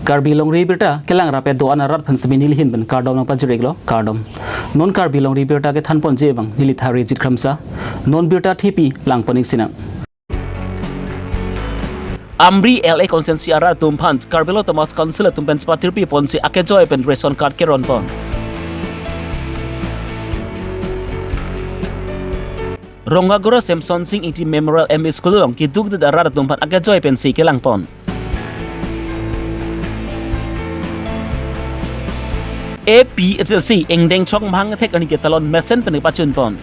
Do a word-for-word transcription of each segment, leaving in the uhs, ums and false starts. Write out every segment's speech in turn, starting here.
Karbi Longri Abirta kelang rap-et do-an arat aphan semi nelihin pen kardom nangpajir-iklo, kardom. Non Karbi Longri Abirta kethanponji abang neli Tharijit Kramsa. Non birta thepi langpon-ik sinang. Amri L A constituency arat atum aphan Karbi Anglong Autonomous Council atum pen chepatirpi ponsi akejoi pen ration card keronpon. Rongagora Semson Sing Ingti Memorial M E School along keduk det arat atum aphan akejoi pensi kelangpon. A P H L C ingdeng chok mahang thek arni ketalon mesen pen pachunpon.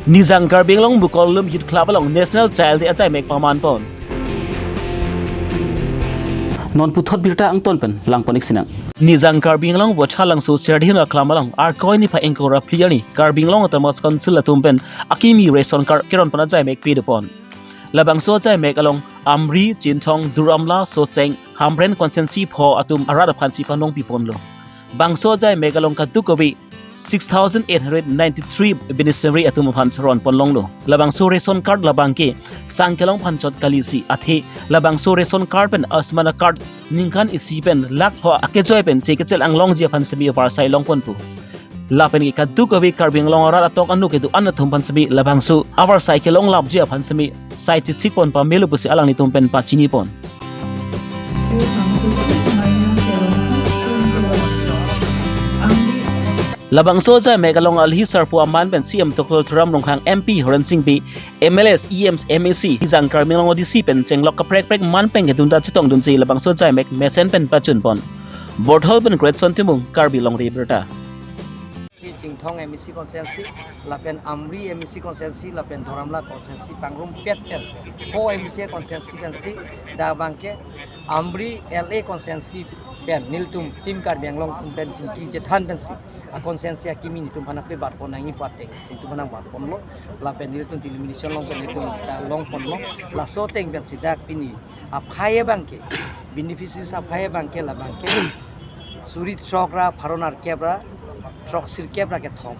Nijang Karbi Anglong Mukollum Youth Club along National Child Day ajaimek pamanpon. Non puthot birta angton pen langpon-ik sinang. Nijang Karbi Anglong Vothatlangso Serdihun Aklam along Arkoi niphai ingkoi ra phli arni Karbi Anglong Autonomous Council atum pen akimi ration card keronpon ajaimek pidopon. Labangso ajaimek along Amri, Chinthong, Duar Amla, Socheng, Hamren constituency pho atum arat aphansi panong piponlo. Bangso ajaimek along kadokave six thousand eight hundred ninety-three beneficiary atum aphan ronpon longlo. Labangso ration card labangke sang kelong aphan chot kalisi, athe labangso ration card pen Ayushman card ningkan isi pen lakh pho akejoi pensi kechel anglongji aphan semi avarsai longponpo. Lapen ke kadokave Karbi Anglong arat atok anu kedo-an atum aphan semi labangso avarsai kelonglapji aphan semi sai chesikpon pamelo pusi alanglitum pen pachinipon. Labangso ajaimek along alhi sarpo aman pen C M Doctor Tuliram Ronghang, M P Horen Sing Bey, M L As, E Ms, M A C, Nijang Karbi Anglong A D C pen chenglok kaprek prek man pen kedun ta chetongdunsi labangso ajaimek mesen pen pachunpon. Borthol pen Greatson Timung, Karbi Longri Abirta. Si Chinthong M A C constituency, lapen Amri M A C constituency, lapen Duar Amla constituency, pangrumpet pen pho M A C constituency pensi, dak abangke Amri L A constituency pen nelitum Team Karbi Anglong atum pen chingki chethan pensi a constituency akimi nelitum aphan nangpebatpon nangji pu ateng si nelitum aphan nangbatponlo, lapen nelitum delimitation along pen nelitum ta longponlo, laso ateng pensi dak pini aphai abangke, beneficiaries aphai abangke labangke suri throk ra pharo nerkep ra throksi nerkep ra kethom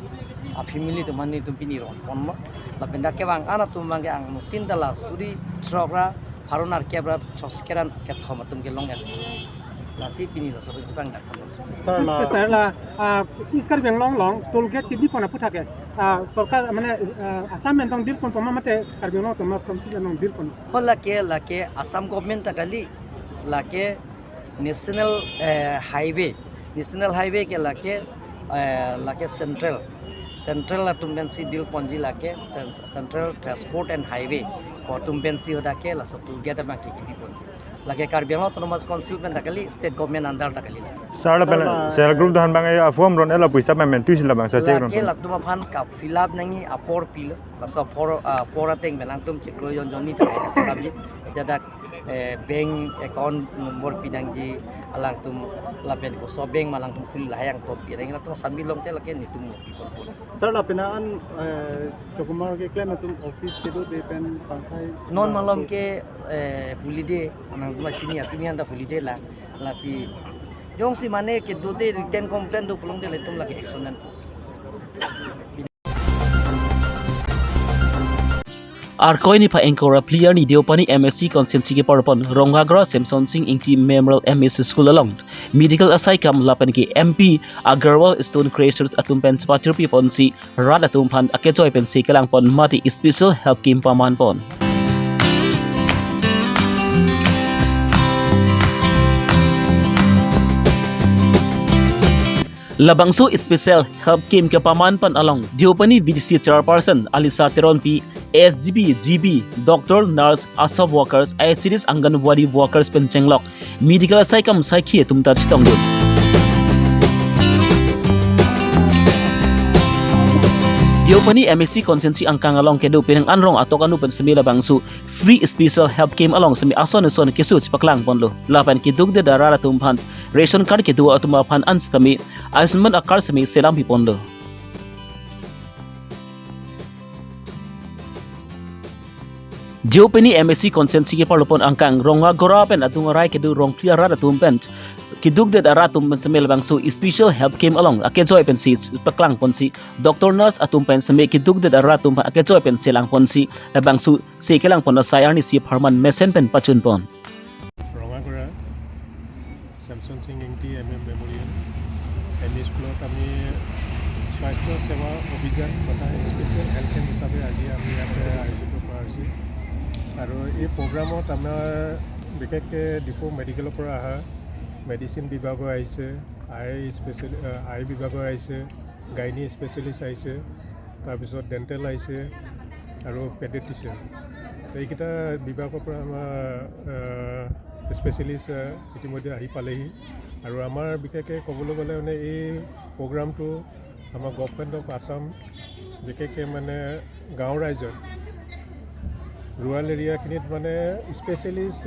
a family atum aphan nelitum pini ronponlo. Lapen dak kevang-an atum abangke angno tin ta la suri throk ra pharo nerkep ra throksi kep ra kethom atum kelong-et. Lasi pini laso pensi pangdakponlo. Sir, la, sir, la, ah, East Karbi Anglong along toll gate kidipon aphuthak ke, ah, sorkar mane, ah, Assam pen tong dirponpo ma mate Karbi Anglong Autonomous Council pen tong dirpon? Ho, lake, lake Assam government ta kali, lake National, eh, Highway, National Highway ke lake, eh, lake Central, Central atum pensi dirponji, lake Trans-, Central Transport and Highway pu atum pensi hadak ke laso toll gate abangke kidiponji. Lake Karbi Anglong Autonomous Council pen ta kali, state government under ta kali. Sir, lapen, sir, la, self group do-an abang, eh, a-form ron-etlo, puisa payment tuisi labang, sir, lake check ron. Latum aphan ka-fill up nangji apor pilo. Laso apor, ah, apor ateng pen alangtum chiklo jon jonni ta fill up ji. Ejak dak, eh, bank account number pinangji alangtum, lapen koso bank ma alangtum khuli lahai angton pi nangji, latum sami longte lake nelitum piponpo. Sir, lapen an, eh, chokumar keklem atum office kedo det pen pangthai non malom ke, eh, holiday, nangtum chini apini anta holiday lang. Lasi jongsi mane kedo det, written complaint do pulote latum lake action an. Arkoi niphai ingkoi ra phli arni Deopani M A C constituency keparpon Rongagora Semson Sing Ingti Memorial M A C School along medical asai akam lapen ke M P Agarwal Stone Crushers atum pen chepatirpi ponsi rat atum aphan akejoi pensi kelangpon mate special health camp pamanpon. Labangso special health camp kepamanpon along Deopani V D C chairperson Alisa Teronpi, S G B, G B, doctor, nurse, ASHA workers, I C D S, Anganwadi workers pen chenglok medical asai akam saikhi atum ta chetongdun. Deopani M A C constituency angkang along kedo penang anrong atok anu pen semi labangso free special health camp along semi ason ason keso chepaklangponlo. Lapen keduk det arat atum aphan ration card kedo atum aphan an sitame Ayushman card semi selam piponlo. Deopani M A C constituency keparlopon angkang Rongagora pen adung arai kedo rongphli arat atum pen keduk det arat atum pen seme labangso special health camp along akejoi pensi paklang ponsi, doctor nurse atum pen seme keduk det arat atum pen akejoi pen selang ponsi, labangso se kelang pon asai arnisi apharman mesen pen pachun pon. Rongagora Semson Singh Ingti M M memorial M E স্কুলত আমি স্বাস্থ্য সেৱা অভিযান তথা special health camp হিচাপে আজি আমি ইয়াতে আয়োজিত কৰা হৈছে। আৰু এই প্ৰগ্ৰামত আমাৰ বিশেষকৈ ডিফু মেডিকেলৰ পৰা অহা মেডিচিন বিভাগৰ আহিছে, আই স্পেচিয়েল আই বিভাগৰ আহিছে, গাইনী স্পেচিয়েলিষ্ট আহিছে, তাৰপিছত ডেণ্টেল আহিছে আৰু পেডিয়াট্ৰিচিয়ান। এইকেইটা বিভাগৰ পৰা আমাৰ স্পেচিয়েলিষ্ট ইতিমধ্যে আহি পালেহি। আৰু আমাৰ বিশেষকৈ ক'বলৈ গ'লে মানে এই প্ৰগ্ৰামটো আমাৰ গভৰ্ণমেণ্ট অফ আছাম, বিশেষকৈ মানে গাঁও ৰাইজত, ৰুৰেল এৰিয়াখিনিত মানে স্পেচিয়েলিষ্ট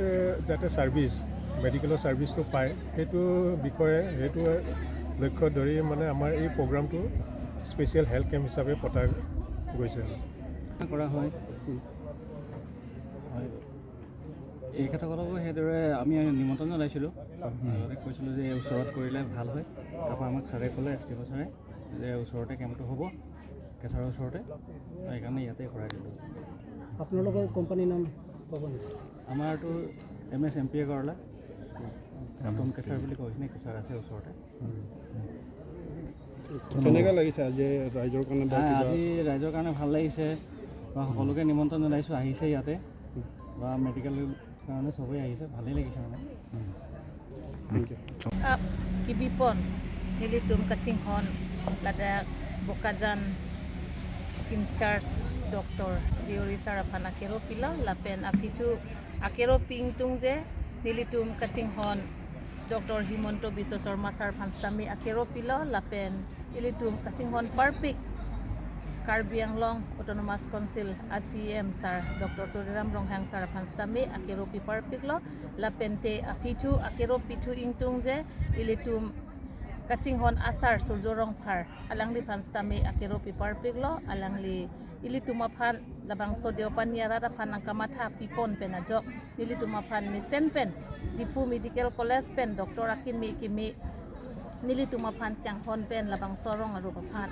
যাতে ছাৰ্ভিচ, মেডিকেলৰ ছাৰ্ভিচটো পায়, সেইটো বিষয়ে, সেইটো লক্ষ্য ধৰি মানে আমাৰ এই প্ৰগ্ৰামটো স্পেচিয়েল হেল্থ কেম্প হিচাপে পতা গৈছে। কৰা হয়। হয়। এইখেতসকলকো সেইদৰে আমি নিমন্ত্ৰণ জনাইছিলোঁ। আগতে কৈছিলোঁ যে এই ওচৰত কৰিলে ভাল হয়। তাৰপৰা আমাক ছাৰে ক'লে, এছ ডি অ' ছাৰে, যে ওচৰতে কেম্পটো হ'ব, কেছাৰৰ ওচৰতে, সেইকাৰণে ইয়াতে কৰাই দিলোঁ। আপোনালোকৰ কোম্পানীৰ নাম ক'ব নেকি? আমাৰতো M S M P A ঘৰলা, নতুন কেছাৰ বুলি কয়, সেইখিনি কেছাৰ আছে ওচৰতে। কেনেকা লাগিছে আজি ৰাইজৰ কাৰণে বা নাই, কিবা? আজি ৰাইজৰ কাৰণে ভাল লাগিছে বা সকলোকে নিমন্ত্ৰণ জনাইছোঁ, আহিছে ইয়াতে বা মেডিকেল কাৰণে সবেই আহিছে, ভালেই লাগিছে মানে। Thank you. Ap kibipon nelitum kachinghon ladak Bokajan in charge doctor Deori sir aphan akero pilo lapen aphi thu akero pingtung je nelitum kachinghon Doctor Himanta Biswa Sarma sir aphan sitame akero pilo lapen ilitum kachinghon parpik Karbi Anglong Autonomous Council a C E M sir Doctor Tuliram Ronghang sir aphan sitame akero pi parpiklo lapen te aphi thu akero pi thu ingtung je ilitum kachinghon asar Surjo Rongphar alangliphan sitame akero pi parpiklo. Alangli ilitum aphan labangso Deopani arat aphan nangkamatha pipon pen ajok nelitum aphan mesen pen Diphu Medical College pen doctor akimi kimi nelitum aphan kanghon pen labangso arong arup aphan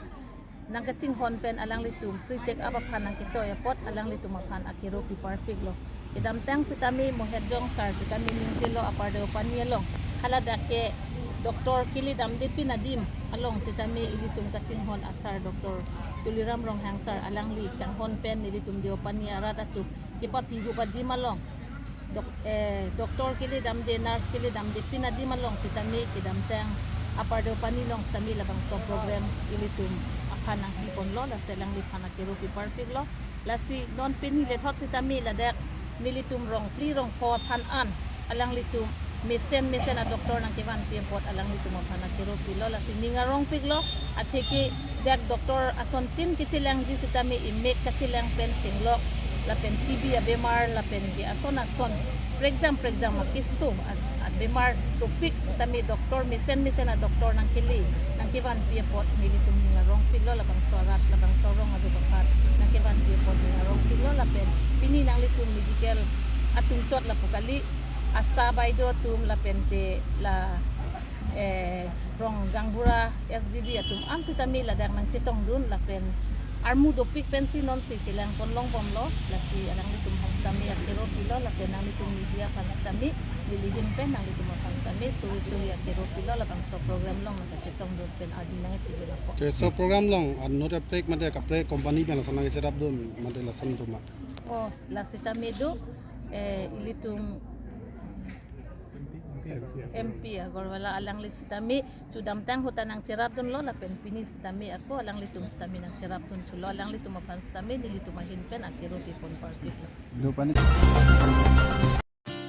nangkachinghon pen alanglitum free check up aphan nangketoi apot alanglitum aphan akero pi parpiklo. Kedamtang sitame Mohetjong sir sitame ningjelo Upper Deopani along, haladak ke doctor kili damde pin adim along sitame ilitum kachinghon asar Doctor Tuliram Ronghang sir alangli kanghon pen nelitum Deopani arat atum kipaphi hup adim along dok eh, doctor kili damde, nurse kili damde pin adim along sitame kedamtang Upper Deopani along sitame labangso program ilitum aphan nangpiponlo, lasi alangliphan akero pi parpiklo. Lasi non pini lethot sitame ladak nelitum rong phli rong pho aphan an alanglitum mesen mesen a doctor nangkevanpi apot alanglitum aphan akero pilo, lasi ning arongpiklo. Atheke dak doctor asontin kechelangji sitame imek kachelang pen chenglok lapen T B abemar lapen ke ason ason prekjam prekjam akeso a- abemar dopik sitame doctor mesen mesen a doctor nangkele nangkevanpi apot nelitum ning arongpiklo, labangso arat labangso arong adukapat nangkevanpi apot ning arongpiklo lapen pini nanglitum medical atum chot lapu kali, ASHA baido atum lapen te la eh, rong gaonbura S G B atum an sitame ladak nangchetongdun lapen armu dopik pensi nonsi chelangpon longbomlo, lasi alanglitum aphan sitame akero pilo lapen nanglitum media aphan sitame neli ahin pen nanglitum aphan sitame suri suri akero pilo, labangso program along nangkachetongdun pen adi nangpidun apot. Te so program along anut kaprek mate kaprek company pen lason nangcherapdun mate lason atum ma? Oh, lasitame do eh, ilitum M P Agarwala alangli sitame chudamtang ahut ta nangcherapdunlo lapen pini sitame ako alanglitum sitame nangcherapdun thulo, alanglitum aphan sitame nelitum ahin pen akero pipon parpiklo.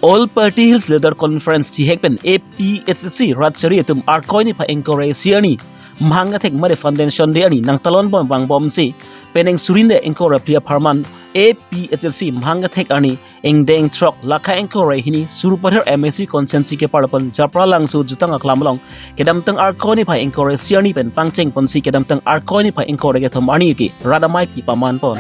All Party Hills Leader Conference chihek pen A P H L C rat chari atum Arkoi niphai ingkoi ra isi arni Mahang Athek mate Foundation Day arni nangtalon bom vangbomsi penang suri ingkoi ra phli apharman A P H L C Mahang Athek arni ingdeng throk lakha ingkoi ra hini Sarupathar M A C constituency kepar lapen Japralangso jutang aklam along kedamtang Arkoi niphai ingkoi ra isi arni pen pangcheng ponsi kedamtang Arkoi niphai ingkoi ra kethom arni ke rat amei pi paman pon.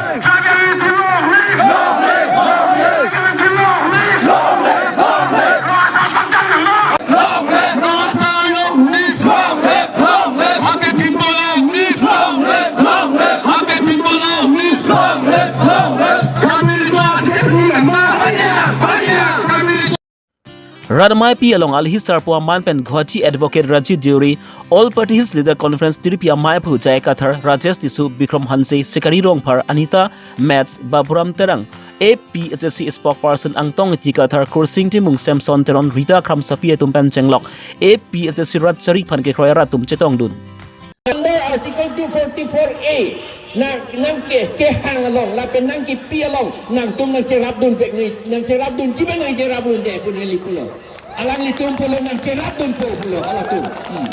Rat ameipi along alhi sarpo aman pen Guwahati Advocate Raji Deori, All Party Hills Leader Conference Tirpi amaiphu J I Kathar, Rajesh Tisso, Bikram Hanse, Sikari Rongphar, Anita Mats, Baburam Terang, A P H L C spokesperson Angtong Ingti Kathar, Kursing Timung, Samson Teron, Rita Kramsapi atum pen chenglok A P H L C rat chari aphan kekroi arat atum chetongdun. Under Article two forty-four A, nang, nang ke, kehang along, lapen nang kipi along, nangtum nangcherapdun vek nangji, nangcherapdunji ma nangcherapdunde pu neli pulo. Alanglitum pulo nangcherapdunpo pulo, halatum. Hmm.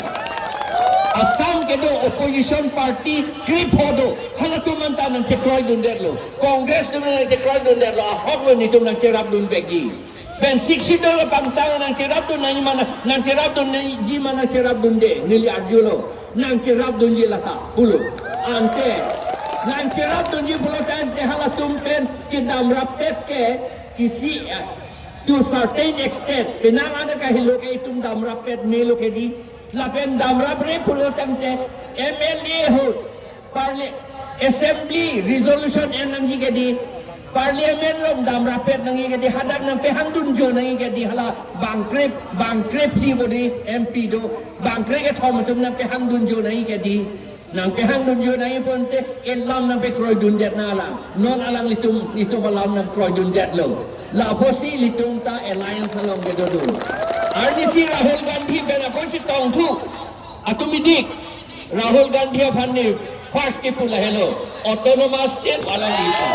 Assam kedo opposition party krepho do, halatum anta nangchekroidundetlo. Congress atum nangchekroidundetlo, ahoklo nelitum nangcherapdun vekji. Pen Sixth Schedule pangthang nangcherapdun nangji ma nang, nangcherapdunji ma nangcherapdunde, neli arjulo. Nangcherapdunji lata pulo. Ante, nangcherapdunji pulo tangte halatum pen kedamrappet ke isi, eh, to certain extent. Penang ada kahelo ke itum damrappet melo ke di. Lapen damrapre pulo tangte M L A ahut Parli-, Assembly resolution en nangji ke di, Parliament along damrappet nangji ke di, hadak nangpehangdunjo nangji ke di, hala bangkre, bangkre phli bodi M P do, bangkre kethom atum nangpehangdunjo nangji ke di, nangpehangdunjo nangji pon te, elam nangpekroidundet nang alam, non alanglitum, itum alam nangkroidundetlo. La apotsi ilitum ta alliance along kedodun. Arnisi Rahul Gandhi pen ako chetongthu, atum idik, Rahul Gandhi aphan ne first kipu lahelo, autonomous state wala lipu.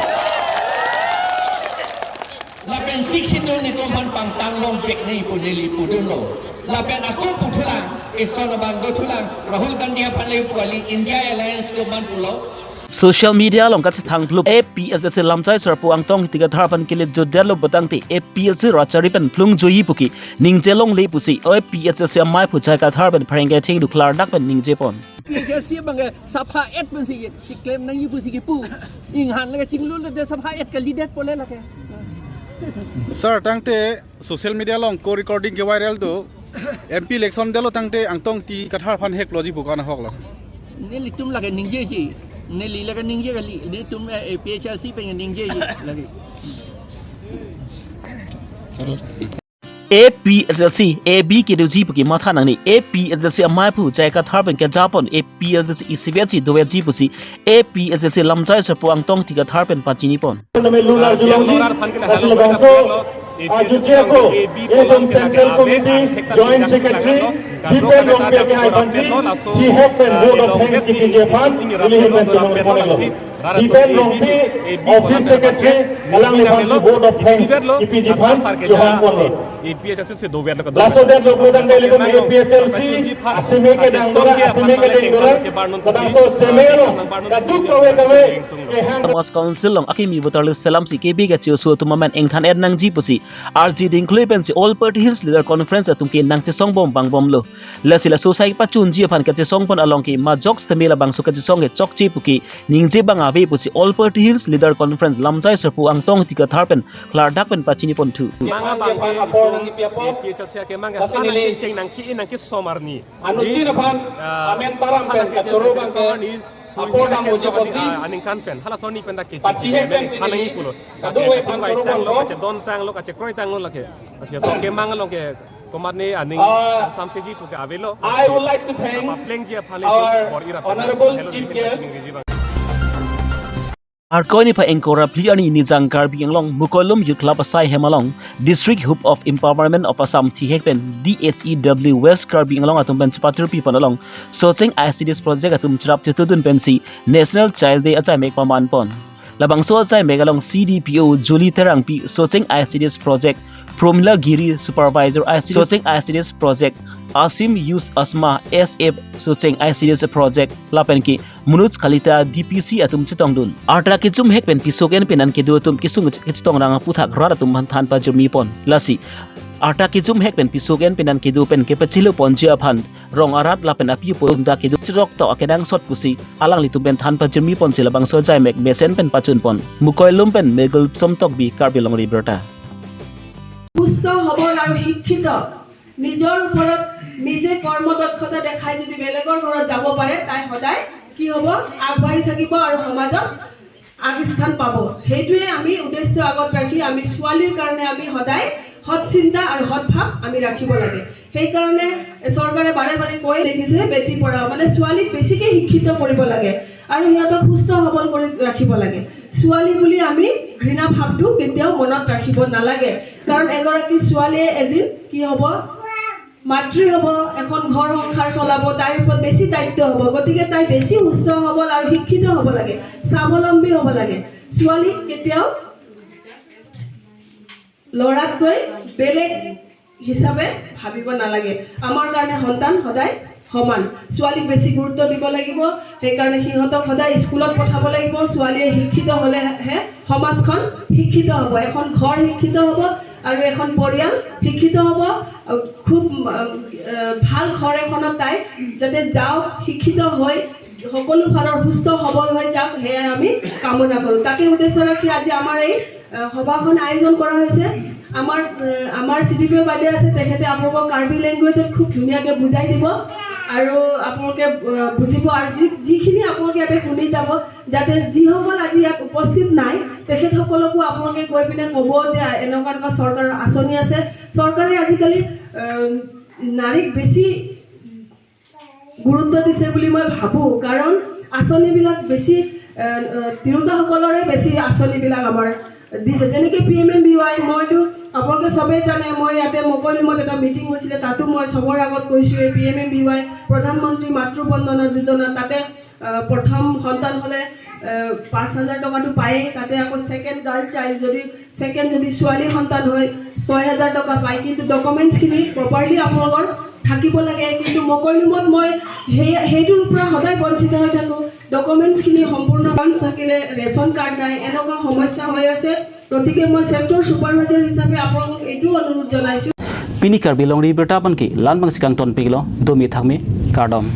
Lapen Sixth Schedule nelitum aphan pangtang long vek nangji pu neli pudunlo. Lapen ako puthulang, eson abang dothulang, Rahul Gandhi aphan le pu kali, India Alliance atum aphan pulo. Social media along kachethang phlup A P H L C lamchai sarpo Angtong Ingti Kathar aphan kelet jodetlo pulotangte A P H L C rat chari pen phlung joji puke ningje longle pusi A P H L C amaiphu J I Kathar pen pherangke thengduk klardak pen ningje pon. P H L C abang ke sapha et pensi keklem nangji pusi kipu. Inghan lake chinglu le de sapha et kalidet pole lake. Sir, tangte social media along ko recording ke viral do. M P election delo tangte Angtong Ingti Kathar aphan hekloji pu ko-an ahoklo. Nelitum lake ningjeji. Neli lake ningje kali. Nelitum, eh, A P H L C pen ningjeji lake. A P H L C, A B kedoji puke matha nangne, A P H L C amaiphu J I Kathar pen kejapon, A P H L C isivetsi dovetji pusi, A P H L C lamchai sarpo Angtong Ingti Kathar pen pachinipon. Kami lunar julongji, kasi labangso, ah, jutji ako, itum Central Committee, Joint Secretary, Dipen Rongpi akehai aphansi, thihek pen vote of thanks kipiji aphan, neli ahin pen chonong ponlo. Dipen Rongpi, Office Secretary, alangliphansi vote of thanks kipiji aphan chonong ponlo. Laso det lo pulotangte ilitum A P H L C, aseme kedang dolang, aseme kedang dolang, labangso aseme lo, kaduk kave kave, kehang. Autonomous Council along akimi voter list selamsi kebi kachi-oso atum amen ingthan-et nangji pusi, R G Dingkhlui pensi All Party Hills Leader Conference atum ke nangchesong bom vangbomlo. Lasi laso asai pachunji aphan kachesong pon along ke majok setame labangso kachesong ke chokche puke ningje bang ave pusi All Party Hills Leader Conference lamchai sarpo Angtong Ingti Kathar pen klardak pen pachiniponthu. Mang abang ke itum A P H L C akemang ke, lasi neli kecheng nangke-i nangkesom arni. Anuttin aphan, ah, amen param pen kachoro abang ke, apor dam uji posi, ah, aningkan pen, hala soni pen dak kecheng, pachihek pen si neli, pulo. Kadokave aphan kachoro abang lo, kachedon tanglo, kachekroi tanglo lake. Lasi akemang along ke komatne aning, ah, samseji puke avelo. I would like to thank, apa plengji aphan our itum bor-i ra pen Honorable Chief Guest. Arkoi niphai ingkoi ra phli arni nijang Karbi Anglong Mukoilum Youth Club asai hem along District Hub of Empowerment of Assam thihek pen D H E W West Karbi Anglong atum pen chepatirpi pon along Socheng I C D S project atum cherap chetudun pensi National Child Day achaimek paman pon. Labangso achaimek along C D P O Julie Terangpi, Socheng I C D S project, Promila Giri, Supervisor I C D S, Socheng I C D S project, Asim Yus Asma, S F, Socheng I C D S project, lapen ke Manoj Kalita, D P C atum chetongdun. Arta kejumhek pen piso ke-en penan kedo atum kesung kechetong rang aputhak rat atum aphan than pajirmi pon. Lasi arta kejumhek pen piso ke-en penan kedo pen kepachelo ponji aphan rong arat lapen api apo atum ta kedo cherok tok akenangsot pusi alanglitum pen than pajirmi ponsi labangso achaimek mesen pen pachun pon. Mukoilum pen Megul Somtokbi, Karbi Longri Birta. সুস্থ, সবল আৰু শিক্ষিত, নিজৰ ওপৰত নিজে কৰ্মদক্ষতা দেখাই যদি বেলেগৰ ঘৰত যাব পাৰে, তাই সদায় কি হ'ব? আগবাঢ়ি থাকিব আৰু সমাজত আগস্থান পাব। সেইটোৱে আমি উদ্দেশ্য আগত ৰাখি আমি ছোৱালীৰ কাৰণে আমি সদায় সৎ চিন্তা আৰু সৎ ভাৱ আমি ৰাখিব লাগে। সেইকাৰণে চৰকাৰে বাৰে বাৰে কৈ দেখিছে বেটি পঢ়াও, মানে ছোৱালীক বেছিকে শিক্ষিত কৰিব লাগে আৰু সিহঁতক সুস্থ সবল কৰি ৰাখিব লাগে। ছোৱালী বুলি আমি ঘৃণা ভাৱটো কেতিয়াও মনত ৰাখিব নালাগে, কাৰণ এগৰাকী ছোৱালীয়ে এদিন কি হ'ব, মাতৃ হ'ব, এখন ঘৰ সংসাৰ চলাব, তাইৰ ওপৰত বেছি দায়িত্ব হ'ব। গতিকে তাই বেছি সুস্থ সবল আৰু শিক্ষিত হ'ব লাগে, স্বাৱলম্বী হ'ব লাগে। ছোৱালীক কেতিয়াও ল'ৰাতকৈ বেলেগ হিচাপে ভাবিব নালাগে। আমাৰ কাৰণে সন্তান সদায় সমান। ছোৱালীক বেছি গুৰুত্ব দিব লাগিব, সেইকাৰণে সিহঁতক সদায় স্কুলত পঠাব লাগিব। ছোৱালীয়ে শিক্ষিত হ'লেহে সমাজখন শিক্ষিত হ'ব, এখন ঘৰ শিক্ষিত হ'ব আৰু এখন পৰিয়াল শিক্ষিত হ'ব। খুব, উম, আহ, ভাল ঘৰ এখনত তাই যাতে যাওক, শিক্ষিত হৈ সকলো ফালৰ সুস্থ সবল হৈ যাওক, সেয়াই আমি কামনা কৰোঁ। তাকে উদ্দেশ্য ৰাখি আজি আমাৰ এই, আহ, সভাখন আয়োজন কৰা হৈছে। আমাৰ, আহ, আমাৰ চি ডি পি অ' বাইদেউ আছে, তেখেতে আপোনালোকক কাৰ্বি লেংগুৱেজত খুব ধুনীয়াকৈ বুজাই দিব আৰু আপোনালোকে, আহ, বুজিব। আৰু যি যিখিনি আপোনালোকে ইয়াতে শুনি যাব, যাতে যিসকল আজি ইয়াত উপস্থিত নাই, তেখেতসকলকো আপোনালোকে গৈ পিনে ক'ব যে এনেকুৱা এনেকুৱা চৰকাৰৰ আঁচনি আছে। চৰকাৰে আজিকালি, আহ, নাৰীক বেছি গুৰুত্ব দিছে বুলি মই ভাবোঁ, কাৰণ আঁচনিবিলাক বেছি, আহ, আহ, তিৰোতাসকলৰে বেছি আঁচনিবিলাক আমাৰ দিছে। যেনেকে P M M V Y, মইতো আপোনালোকে চবেই জানে, মই ইয়াতে মকৰদমাত এটা মিটিং হৈছিলে, তাতো মই চবৰ আগত কৈছোঁ, এই P M M V Y, প্ৰধানমন্ত্ৰী মাতৃ বন্দনা যোজনা, তাতে, আহ, প্ৰথম সন্তান হ'লে, আহ, পাঁচ হাজাৰ টকাটো পায়েই, তাতে আকৌ ছেকেণ্ড গাৰ্ল চাইল্ড যদি ছেকেণ্ড যদি ছোৱালী সন্তান হয়, ছয় হাজাৰ টকা পায়, কিন্তু ডকুমেণ্টছখিনি প্ৰপাৰলি আপোনালোকৰ থাকিব লাগে। কিন্তু মকৰদমাত মই সেই সেইটোৰ পৰা সদায় বঞ্চিত হৈ থাকোঁ। ডকুমেণ্টছখিনি সম্পূৰ্ণ, কাৰ্ড থাকিলে ৰেচন কাৰ্ড নাই, এনেকুৱা সমস্যা হৈ আছে। গতিকে মই ছেক্টৰ ছুপাৰভাইজাৰ হিচাপে আপোনালোকক এইটো অনুৰোধ জনাইছোঁ। Pini Karbi Longri Abirta aphan ke la-an abangsi kangton piklo, domi thakmi, kardom.